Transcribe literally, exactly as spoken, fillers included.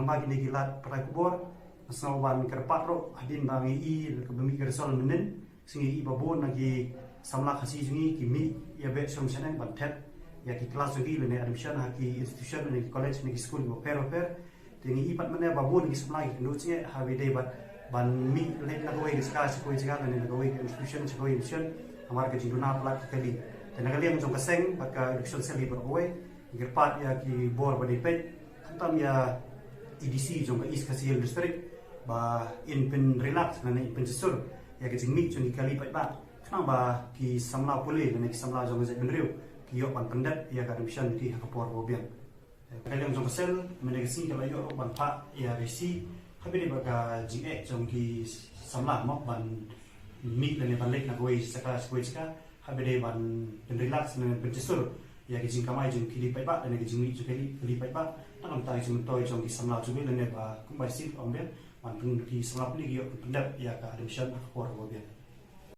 Ba kine ki lad pathai khubor, nga sngew ban kyrpad ruh hadien ba ngi i ka ba mih ka result mynnin, sngi i ba bun na ki samla Khasi jong ngi ki mih ïa beh shnong shaneng ban thet ïa ki klas jong ki lane admission ha ki institution lane ki college lane ki skul bapher bapher. Te ngi i pat mynne ba bun ki samla ki kynduh jingeh ha ba dei bad ban mih leit na kawei ka jaka sha kawei jaka lane na kawei ka institution sha kawei institution namar ka jingduna palat ki kali. Te na ka liang jong ka seng bad ka education cell hi baroh kawei, ngi kyrpad ïa ki bor ba dei peit, khamtam ïa A D C jong ka East Khasi Hills District ba in pyn relax lane in pynjur ïa ka jingmih jong ki kali paidbah, khnang ba ki samla pule lane ki samla jong ka jaitbynriew ki ïoh ban pyndep ïa ka admission ki ha ka por ba biang. Ka liang jong ka sel mynne ka sngi ka la ïoh ruh ban phah ïa ka receipt ha ba dei bad ka jingeh jong ki samla mo ban mih lane ban leit na kawei jaka sha kawei jaka ha ba dei ban pyn relax lane pynjur ïa ka jingkamai jong ki kali paidbah lane ka jingmih jong ki kali paidbah. Tang kumta ka jingmyntoi jong ki samla jong ki lane ba kumba i shu ong biang ban pyn ki samla pule ki ïoh pyndep ïa ka admission ha ka por ba biang.